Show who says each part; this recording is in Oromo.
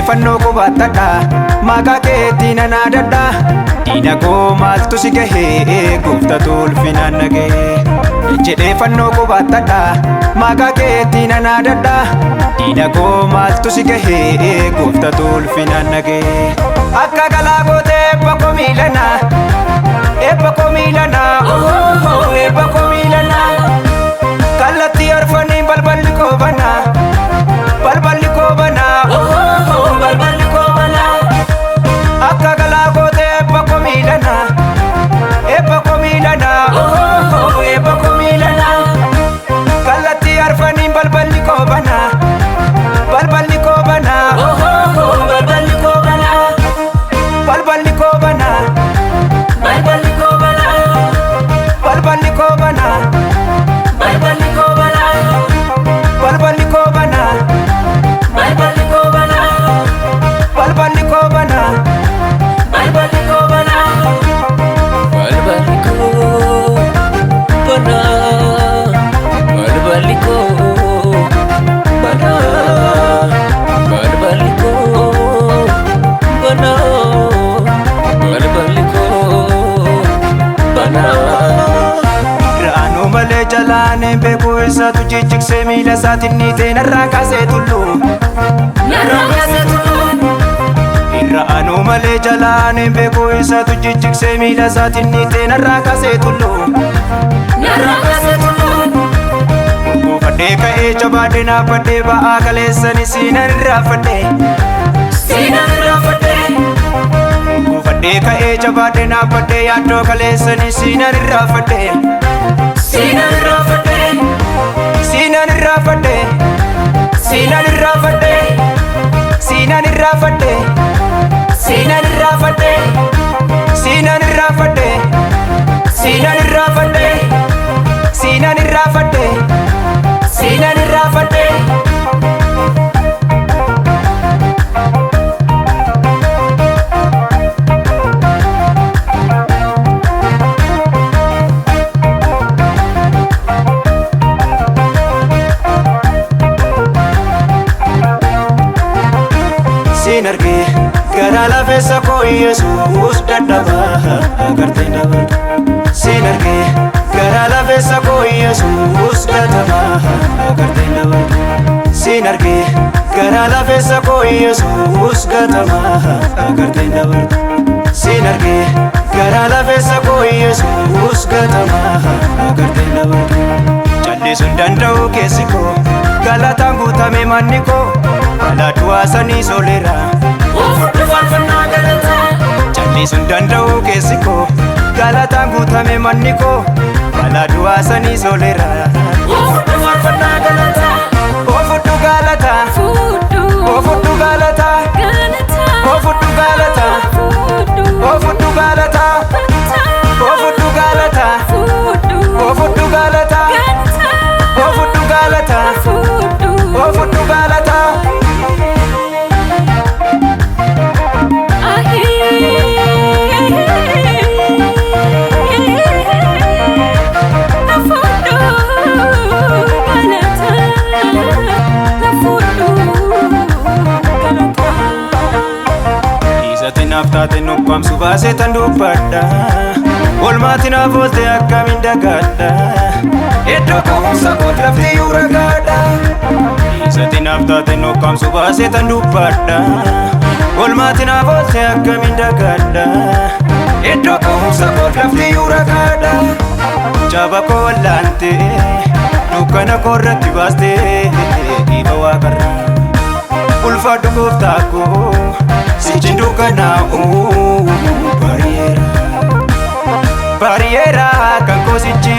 Speaker 1: Fannoo koo baattadha, maqaa keetiin nan aadadha. Diina koo maaltu si gahee, gooftatu ulfinaan na gahee. Jedhee fannoo koo baattadha, maqaa keetiin nan aadadha. Diina koo maaltu si gahee, gooftatu ulfinaan na gahee. Akka galaa gootee eebba koo miilanaa, eebba koo miilanaa, eebba koo miilanaa. Kallattii arfaniin balballi koo banaa, balballi koo banaa, balballi koo banaa. Akka galaa gootee eebba koo miilanaa, eebba koo miilanaa, eebba koo miilanaa. Kallattii arfaniin balballi koo banaa, balballi koo banaa, balballi koo banaa. Balballi koo banaa,
Speaker 2: Balballi koo banaa,
Speaker 1: balballi koo banaa,
Speaker 2: balballi koo banaa,
Speaker 1: balballi koo banaa,
Speaker 2: balballi koo banaa,
Speaker 1: balballi koo banaa.
Speaker 2: Balballi koo banaa.
Speaker 3: Balballi koo banaa, balballi koo banaa, balballi koo banaa, balballi koo banaa.
Speaker 1: Ra'anuu malee jalaan hin beeku, isaatu jijjigsee miila isaatiin niitee narraa kaasee tullu.
Speaker 2: Narraa kaasee tullu.
Speaker 1: Ra'anuu malee jalaan hin beeku, isaatu jijjigsee miila isaatiin niitee narraa kaasee tullu.
Speaker 2: Narraa kaasee tullu.
Speaker 1: Buufadhee ka'ee jabaadhee naaffadhee ba'aa kaleessanii siinan irraanfadhee.
Speaker 2: Seenaan irraanfadhee.
Speaker 1: Buufadhee ka'ee jabaadhee naaffadhee yaaddoo kaleessanii siinan irraanfadhee.
Speaker 2: Seenaan irraanfadhee.
Speaker 1: Siinan irraanfadhee. Siinan irraanfadhee. Siinan irraanfadhee. Siinan irraanfadhee. Siinan irraanfadhee. Siinan irraanfadhee. Siinan irraanfadhee. Siinan irraanfadhee. Siin argee garaa lafeessa koo Yesuus, dadhabaa agartee dabartu. Siin argee garaa lafeessa koo Yesuus, dadhabaa agartee dabartu. Siin argee garaa lafeessa koo Yesuus, gatamaa agartee dabartu. Siin argee garaa lafeessa koo Yesuus, gatamaa agartee dabartu. Callisuun danda'u keessi koo, galataan guutame manni koo, balaa du'aa sanii soleera.
Speaker 2: Oofudhu faarfannaa galataa.
Speaker 1: Callisuun danda'u keessi koo, galataan guutame manni koo, balaa du'aa sanii soleera.
Speaker 2: Oofudhu faarfannaa galataa.
Speaker 1: Oofudhu galataa, oofudhu galataa, oofudhu galataa, oofudhu galataa, oofudhu galataa, oofudhu galataa, oofudhu galataa, oofudhu galataa. Dhiisati naaf taate nukkaamsu baasee tan dubbadha. Olmaati naaf oolte akkamiin dagadha. Iddoo ka'umsa kooti lafti iyyuu ragaadha. Dhiisati naaf taate nukkaamsu baasee tan dubbadha. Olmaati naaf oolte akkamiin dagadha. Iddoo ka'umsa kooti lafti iyyuu ragaadha. Jaba koo wallaante dukkana koo irratti baastee ifa waaqarraa. Ulfaadhu gooftaa koo, sichi dukkanaa'u bari'eera. Bari'eera kan koo sichi.